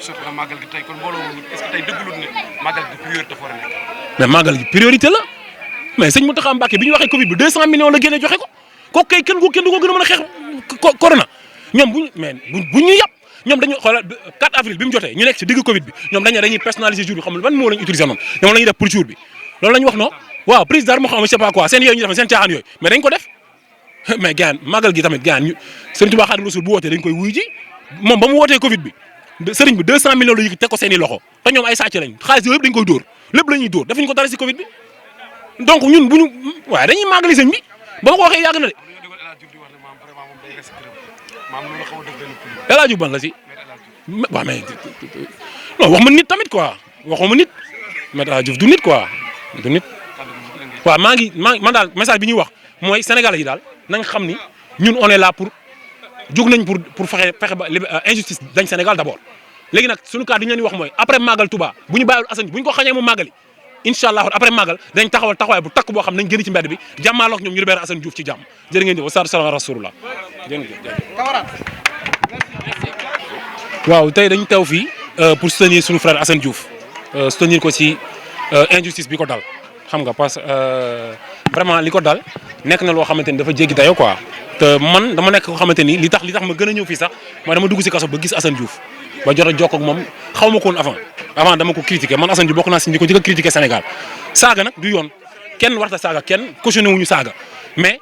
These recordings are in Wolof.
soppi na màggal gi tey kon mbooloo moom est-ce que tey dëggalul ne màggal gi priorité dafa war a nekk. mais màggal gi priorité la mais sëñ Mountakha Mbacké bi ñu waxee Covid bi 200 millions la génne joxe ko kooku kay kenn du ko gën a mën a xeex corona ñoom buñ ñu yàpp ñoom dañu xoolal 4 avril bi mu jotee ñu nekk ci digg Covid bi ñoom dañuy personnaliser jour bi xam nga ban moo lañu utiliser noonu ñoom la ñuy def pour jour bi loolu la ñu wax non waaw prise d'arme xam nga je sais pas quoi seen yooyu ñu def seen caaxaan yooyu mais dañ ko def mais gaan màggal gi tamit gaan ñu Sëriñ Tuubaa Xaadimu Rasuul bu wootee dañ koy wuy ji moom ba mu wootee Covid bi sëriñ bi 200 millions la yëkkati teg ko seen i loxo te ñoom ay sàcc lañ xaalis yooyu yëpp dañ koy dóor lépp la ñuy dóor defuñu ko dara si Covid bi donc ñun bu ñu waaye dañuy màggali sëñ bi ba ma ko waxee yàgg na de El Hadj ban la si waaw mais non wax ma nit tamit quoi waxuma nit mais El Hadj du nit quoi du nit waaw man daal message bi ñuy wax mooy Sénégalais yi daal nañ xam ni ñun on est là pour jóg nañ pour fexe ba injustice dañ Sénégal d'abord léegi nag suñu cas di ñu leen wax mooy après Magal Touba bu ñu bàyyiwul Assane bu ñu ko xañee mu màggali incha allah après Magal dañ taxawal taxawaay bu takk boo xam nañ génn ci mbedd bi jàmmaaloog ñoom ñu libéré Assane Diouf ci jàmm jërë ngeen jëf wa salaam rasulullah waaw tey dañu teew fii pour soutenir suñu frère Assane Diouf soutenir ko ci injustice bi ko dal xam nga parce que vraiment li ko dal nekk na loo xamante ni dafa jéggi dayo quoi te man dama nekk koo xamante ni li tax ma gën a ñëw fii sax mooy dama dugg ci kaso ba gis Assane Diouf ba jot a jokkoo ak moom xaw ma ko woon avant dama ko critiquer man Assane Diouf bokk naa ci ñi ko njëkk a critiquer Sénégal saaga nag du yoon kenn warta saaga kenn cautionné wuñu saaga mais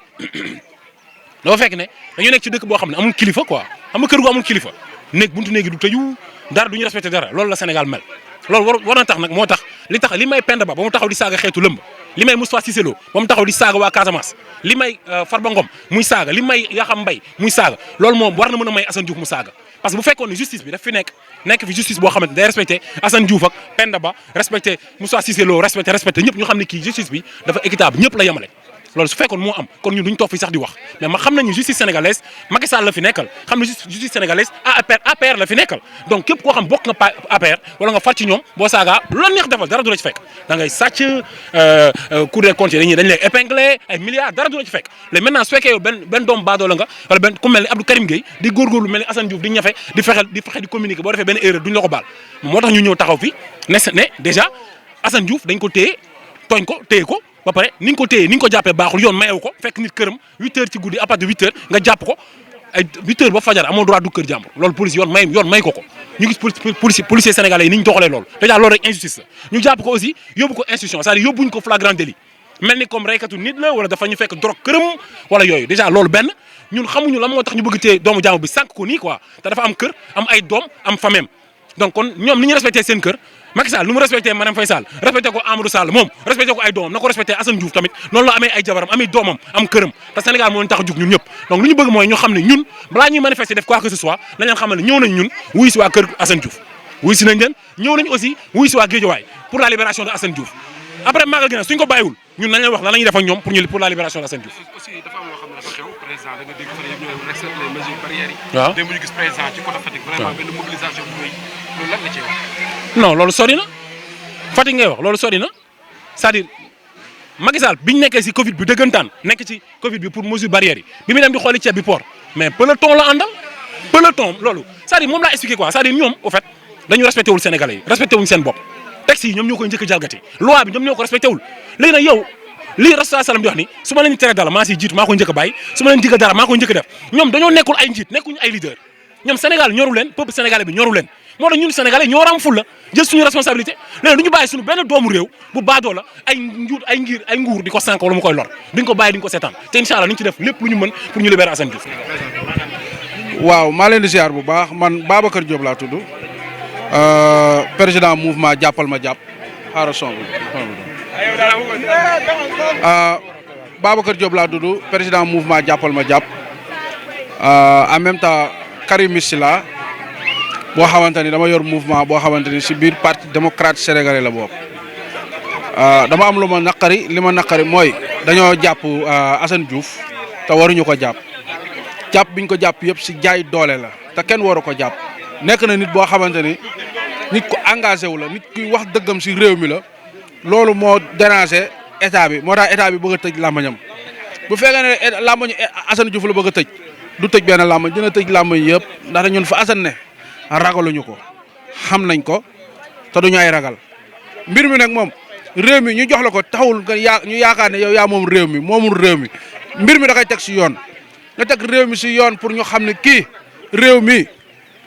dafa fekk ne dañoo nekk ci dëkk boo xam ne amul kilifa quoi xam nga kër gu amul kilifa buntu néegi du tëju dara du ñu respecté dara loolu la Sénégal mel loolu war na tax nag moo tax li may Penda Ba mu taxaw di saaga xeetu lëmb li may Moustapha Cissé Lo ba mu taxaw di saaga waa Casamance li may Farba Ngom muy saaga li may Yaxam Mbaye muy saaga loolu moom war na mën a may Assane Diouf mu saaga parce que bu fekkoon ne justice bi daf fi nekk fi justice boo xamante day respecté Assane Diouf ak Penda Ba respecté Moustapha Cissé Lo respecté ñëpp ñu xam ne kii justice bi dafa équitable ñëpp la yemale loolu su fekkoon moo am kon ñun duñ toog fi sax di wax mais ma xam nañu justice sénégalaise Macky Sall la fi nekkal xam ne justice sénégalaise APR la fi nekkal donc képp koo xam bokk nga APR wala nga far ci ñoom boo saagaa lu la neex defal dara du la ci fekk da ngay sàcc Cour des comptes dañ lay épinglé ay milliards dara du la ci fekk léegi maintenant su fekkee yow benn doom baadoola nga wala benn ku mel ni Abdou Karim Gueye di góorgóorlu mel ni Assane Diouf di ñafe di fexe di communiquer boo defee benn erreur duñ la ko baal moo tax ñu ñëw taxaw fi ne déjà Assane Diouf dañ ko téye tooñ ko téye ko ba pare ni nga ko téye ni nga ko jàppee baaxul yoon mayewu ko fekk nit këram 8 heures ci guddi à partir de 8 heures nga jàpp ko ay 8 heures ba fajar amoo droit du kër jàmbur loolu police yoon may ko ñu gis policier sénégalais yi ni ñu doxalee loolu déjà loolu rek injustice la ñu jàpp ko aussi yóbbu ko institution c'est-à-dire yóbbuñ ko flagrant délit mel ni comme reykatu nit la wala dafa ñu fekk drogue këram wala yooyu déjà loolu benn ñun xamuñu lan moo tax ñu bëgg téye doomu jàmbur bi sànq ko nii quoi te dafa am kër am ay doom am famem donc kon ñoom ni ñu respecté seen kër Macky Sall nu mu respecté Marième Faye Sall respecté ko Amadou Sall moom respecté ko ay doomam na ko respecté Assane Diouf tamit noonu la amee ay jabaram amee doomam am këram te Sénégal moo ñu tax a jug ñun ñëpp donc lu ñu bëgg mooy ñu xam ne ñun balaa ñuy manifester def quoi que ce soit nañ leen xamal ne ñëw nañ ñun wuy si waa kër Assane Diouf wuy si nañ leen ñëw nañ aussi wuy si waa Guédiawaye pour la libération de Assane Diouf après magal gi nag suñ ko bàyyiwul ñun nañ leen wax lan la ñuy def ak ñoom pour la libération de Assane Diouf. aussi dafa am loo xam ne dafa xew président da nga dégg fan yëpp ñooy respecté les mesures barrières yi. waaw démb ñu gis président ci côté Fatick. vraiment benn mobilisation bu rëy loolu lan la ciy wax. non loolu sori na Fatick ngay wax loolu sori na c'est-à-dire Macky Sall biñ nekkee si Covid bi dëggantaan nekk ci Covid bi pour mesure barrière yi bi muy dem di xooli ceeb bi port mais peloton la àndal peloton loolu c'est-à-dire moom laa expliqué quoi c'est-à-dire ñoom au fait dañu respecté wul Sénégalais yi respecté wuñ seen bopp texte yi ñoom ñoo koy njëkk a jalgati loi bi ñoom ñoo ko respecté wul léegi nag yow lii Rasulullah sallam di wax ni su ma leen tere dara maa siy jiitu maa koy njëkk a bàyyi su ma leen digal dara maa koy njëkk a def ñoom dañoo nekkul ay njiit nekkuñu ay leader ñoom Sénégal ñoru leen peuple sénégalais bi ñoru leen moo tax ñun Sénégalais ñoo am ful la jël suñu responsabilité léegi du ñu bàyyi suñu benn doomu réew bu baadoo la ay nguur di ko sànq wala mu koy lor duñ ko bàyyi duñ ko seetaan te incha allah ñu ci def lépp lu ñu mën pour ñu libérer Assane Diouf. waaw maa leen di ziar bu baax man Babacar Diop laa tudd président mouvement jàppal ma jàpp xaaral son bi Babacar Diop laa tudd président mouvement jàppal ma jàpp en même temps Karim Silla boo xamante ni dama yor mouvement boo xamante ni si biir parti démocrate sénégalais la bokk dama am lu ma naqari li ma naqari mooy dañoo jàpp Assane Diouf te waruñu ko jàpp biñ ko jàpp yëpp si jaay doole la te kenn waru ko jàpp nekk na nit boo xamante ni nit ku engagé wu la nit kuy wax dëggam si réew mi la loolu moo déranger état bi moo tax état bi bëgg a tëj làmbañam bu fekkee ne làmbañu Assane Diouf la bëgg a tëj du tëj benn làmbañ dina tëj làmbañ yëpp ndax ñun fa Assane ne ragaluñu ko xam nañ ko te duñu ay ragal mbir mi nag moom réew mi ñu jox la ko taxawul nga ñu yaakaar ne yow yaa moom réew mi moomul réew mi mbir mi da koy teg si yoon nga teg réew mi si yoon pour ñu xam ne kii réew mi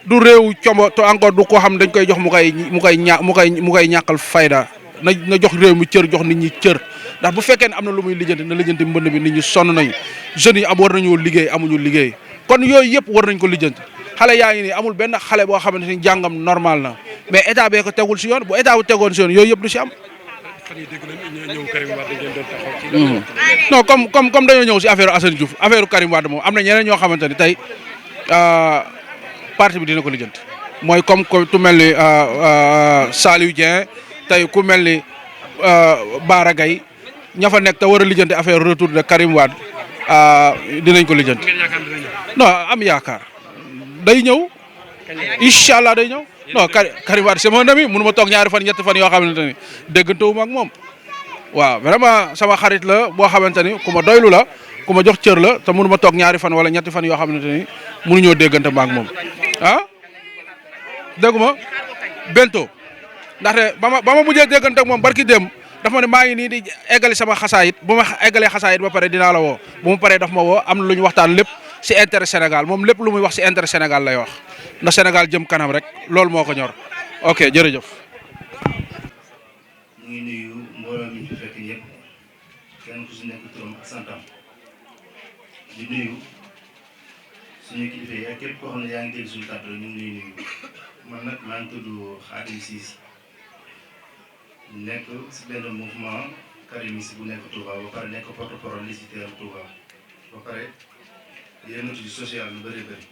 du réewu combo te encore du ko xam dañ koy jox mu koy ñàkkal fayda na jox réew mi cër jox nit ñi cër ndax bu fekkee ne am na lu muy lijjanti na lijjanti mbënd bi nit ñi sonn nañu jeunes yi war nañoo liggéey amuñu liggéey kon yooyu yëpp war nañ ko lijjanti xale yaa ngi nii amul benn xale boo xamante ni jàngam normal na mais état bee ko tegul si yoon bu état bu tegoon si yoon yooyu yëpp du si am. fan yii dégg nañu ñëw Karim Wade ngeen doon taxaw ci. non comme dañoo ñëw si affaire Assane Diouf affaire Karim Wade moom am na ñeneen ñoo xamante ni tey parti bi dina ko lijjanti mooy comme ku mel ni Saliou Dieng tey ku mel ni Bara Gaye ña fa nekk te war a lijjanti affaire retour de Karim Wade dinañ ko lijjanti. ngeen yaakaar dina ñëw. non am yaakaar day ñëw incha allah day ñëw non Karim Wade c'est mon ami mënu ma toog ñaari fan ñetti fan yoo xamante ni déggantewuma ak moom waaw vraiment sama xarit la boo xamante ni ku ma doylu la ku ma jox cër la te mënu ma toog ñaari fan wala ñetti fan yoo xamante ni mënuñoo déggante ma ak moom dégguma bento ndaxte ba ma mujjee déggante ak moom barki dem daf ma ne maa ngi nii di eggali sama xasaayit bu ma eggalee xasaayit ba pare dinaa la woo bu ma paree daf ma woo am na lu ñu waxtaan lépp si intérêt Sénégal moom lépp lu muy wax si intérêt Sénégal lay wax ndax Sénégal jëm kanam rek loolu moo ko ñor ok jërëjëf. ñu ngi nuyu mbooloo mi fi fekk ñëpp kenn ku si nekk turam ak santam di nuyu suñu kilifa yi ak képp koo xam ne yaa ngi dégg suñu kàddu ñu ngi nuyu man nag maa ngi tudd Khadim Ciss nekk si benn mouvement karimiste bu nekk Touba ba pare nekk porte-parole législateur Touba ba pare yëngatu ci social lu bëri bëri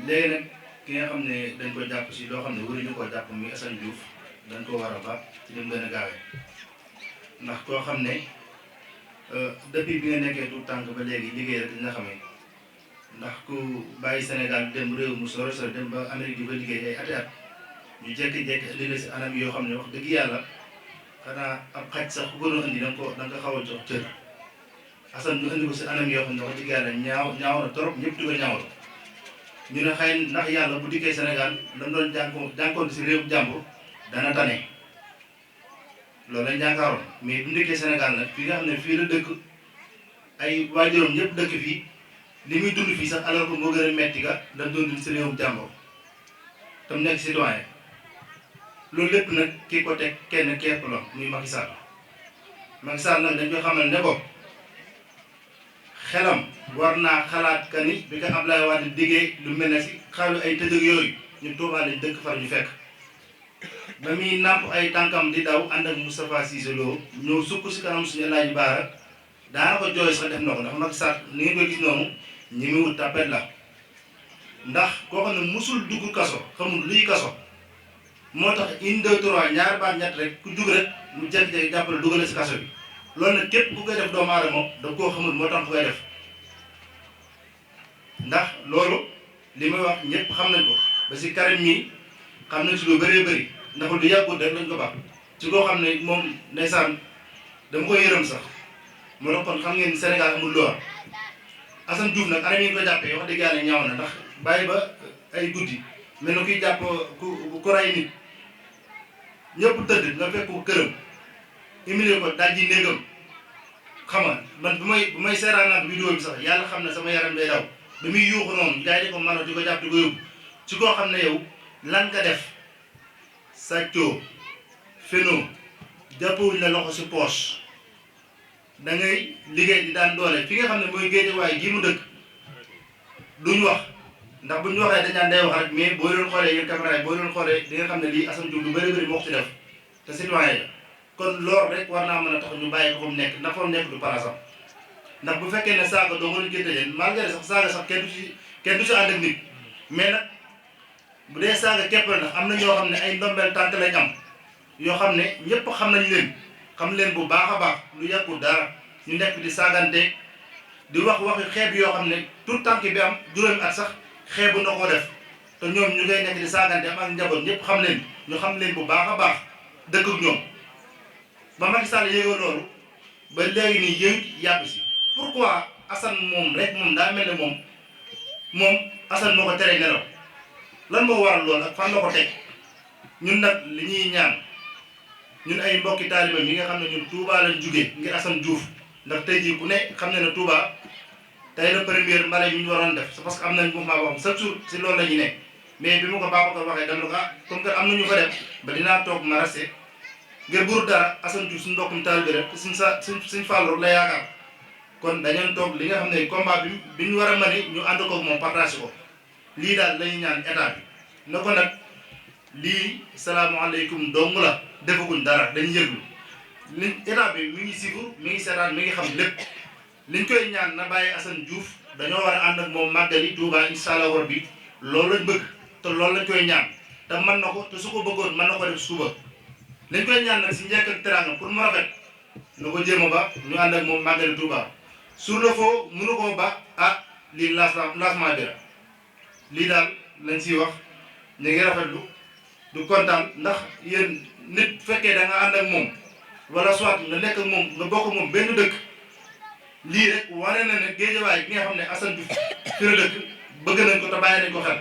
léegi nag ki nga xam ne dañ ko jàpp si loo xam ne waruñu koo jàpp muy Assane Diouf dañ ko war a baax ci li mu gën a gaawee ndax koo xam ne depuis bi nga nekkee tout tànk ba léegi liggéey rek dina xamee ndax ku bàyyi Sénégal dem réew mu sore sore dem ba Amérique di ko liggéey ay ati at ñu jékki-jékki indi la si anam yoo xam ne wax dëgg yàlla xanaa ab xaj sax ku gënoon indi da nga xaw a jox cër Assane ñu indi ko si anam yoo xam ne wax dëgg yàlla ñaaw na trop ñëpp di ko ñaawal ñu ne xëy ndax yàlla bu dikkee Sénégal lam doon jànkoon si réew jàmbur dana tane loolu lañ jànkaaroon mais bu dikkee Sénégal nag fi nga xam ne fii la dëkk ay waajuram ñëpp dëkk fii li muy dund fii sax alors que moo gën a metti ka dañ doon dund si réewum jàmbur tam nekk citoyen loolu lépp nag kii ko teg kenn képp la muy Macky Sall Macky Sall nag dañ koy xamal ne ko xelam war naa xalaat ka ni bi ko Abdoulaye Wade diggee lu mel ne si xaalu ay tëjëg yooyu ñu Touba lañ dëkk far ñu fekk ba muy nàmp ay tànkam di daw ànd ak Moustapha Cissé Lo ñëw sukk si kanam suñu El Hadji Bara daana ko jooy sax def na ko ndax Macky Sall ni ngeen koy gis noonu ñi mu wut tapet la ndax koo xam ne musul dugg kaso xamul luy kaso moo tax une deux trois ñaar baat ñett rek ku jug rek mu jékki-jékki jàppale dugale si kaso bi loolu nag képp ku koy def doomu aadama da koo xamul moo tax ku koy def ndax loolu li may wax ñëpp xam nañ ko ba si Karim mii xam nañ si lu bëree bëri ndax lu yàggul rek lañ ko baax ci koo xam ne moom ndeysaan dama koy yërëm sax moo tax kon xam ngeen Sénégal amul loi Assane Diouf nag anam yi ñu ko jàppee wax dëgg yàlla ñaaw na ndax bàyyi ba ay guddi mel na kuy jàpp ku ray nit ñëpp tëdd nga fekk ko këram humilier ko dajji néegam xam nga man bu may seeraanaat vidéo bi sax yàlla xam ne sama yaram day daw ba muy yuuxu noonu gars yi di ko mano di ko jàpp di ko yóbbu ci koo xam ne yow lan nga def sàccoo fenoo jàppawuñ la loxo si poche da ngay liggéey di daan doole fi nga xam ne mooy Géejawaay gii mu dëkk duñ wax ndax buñ waxee dañ naan day wax rek mais boo leen xoolee yéen caméra yi boo leen xoolee di nga xam ne lii Assane Diouf lu bëri bëri moo ko ci def te citoyen la kon loolu rek war naa mën a tax ñu bàyyi ko fa mu nekk ndax fa mu nekk du parasam ndax bu fekkee ne saaga doo mën a génte leen malgré sax saaga sax kenn du si ànd ak nit mais nag bu dee saaga képp la ndax am na ñoo xam ne ay ndombeel tànk lañ am yoo xam ne ñëpp xam nañ leen xam leen bu baax a baax lu yàggul dara ñu nekk di saagante di wax waxi xeeb yoo xam ne tout tànk bi am juróomi at sax xeebu na koo def te ñoom ñu ngay nekk di saagante am ak njaboot ñëpp xam leen ñu xam leen bu baax a baax dëkk ak ñoom ba Macky Sall yéegoo loolu ba léegi nii yëngu yàbb si pourquoi Assane moom rek moom daa mel ne moom Assane moo ko teree nelaw lan moo waral loolu ak fan la ko teg ñun nag li ñuy ñaan ñun ay mbokki taaliba yi nga xam ne ñun Touba lañ jugee ngir Assane Diouf ndax tey jii ku ne xam ne ne Touba tey la première mbale bi ñu waroon def c'est parce que am nañ mouvement boo xam chaque jour si loolu la ñu ne mais bi ma ko Babacar waxee dama ne ko comme que am na ñu fa dem ba dinaa toog ma resté ngir buru dara Assane Diouf suñu mbokkum taalibe rek suñ fàllu la yaakaar kon dañoon toog li nga xam ne combat bi ñu war a mën ñu ànd koog moom partagé ko lii daal lañuy ñaan état bi na ko nag lii salaamaaleykum dong la defaguñ dara dañuy yëglu li état bi mi ngi sigur mi ngi seetaan mi ngi xam lépp liñ koy ñaan na bàyyi Assane Diouf dañoo war a ànd ak moom màggali Touba incha allah war bi loolu lañ bëgg te loolu lañ koy ñaan te mën na ko te su ko bëggoon mën na ko def suba liñ koy ñaan nag si njëkk ak teraanga pour mu rafet na ko jéem a ba ñu ànd ak moom màggali Touba sur le fond mënu koo ba ah lii lancement bi la lii daal lañ siy wax ñu ngi rafetlu du kontaan ndax yéen nit fekkee da nga ànd ak moom wala soit nga nekk ak moom nga bokk moom benn dëkk lii rek wane na ne géejawaay gi nga xam ne Assane Diouf fi la dëkk bëgg nañ ko te bàyyi nañ ko xel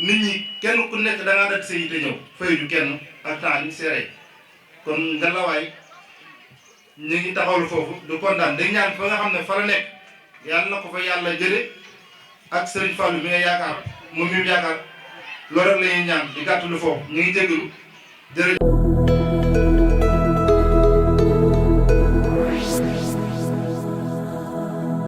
nit ñi kenn ku nekk da ngaa dëkk sa yite ñëw fayuñu kenn ak temps ni seere kon nga lawaay ñu ngi taxawlu foofu du kontaan dañ ñaan fa nga xam ne fa la nekk yàlla na ko fa yàlla jële ak Serigne Fallou bi nga yaakaar moom mi yaakaar loolu rek la ñuy ñaan di gàttalu foofu ñu ngi jégalu jërëjëf